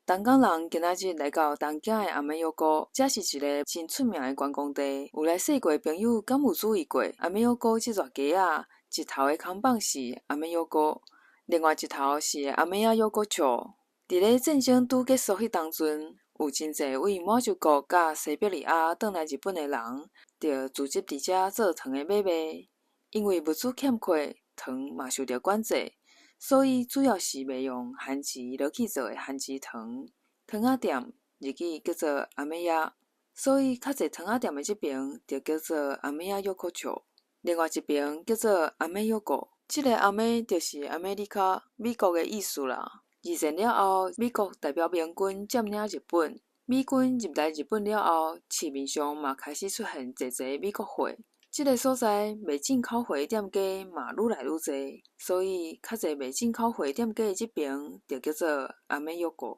東港人今仔日來到東京的アメ横，這是一个真出名的觀光地。有來踅過的朋友，敢有注意過？アメ横這座街仔，一頭的看板是アメ横，另外一頭是アメヤ横丁。佇咧戰爭拄結束彼當陣，有真濟位滿洲國佮西伯利亞轉來日本的人，就聚集佇遮做糖的買賣。因為物資欠缺，糖嘛受著管制，所以主要是賣用番薯落去做的番薯糖。糖仔店日語叫做アメヤ，所以較濟糖仔店的這爿就叫做アメヤ横丁，另外一爿叫做アメ横。這个アメ就是アメリカ，美國的意思啦。二戰了後，美國代表盟軍佔領日本。美軍入來日本了後，市面上嘛開始出現濟濟美國貨。這个所在賣進口貨的店家嘛愈來愈濟，所以較濟賣進口貨店家的這爿就叫做アメ横。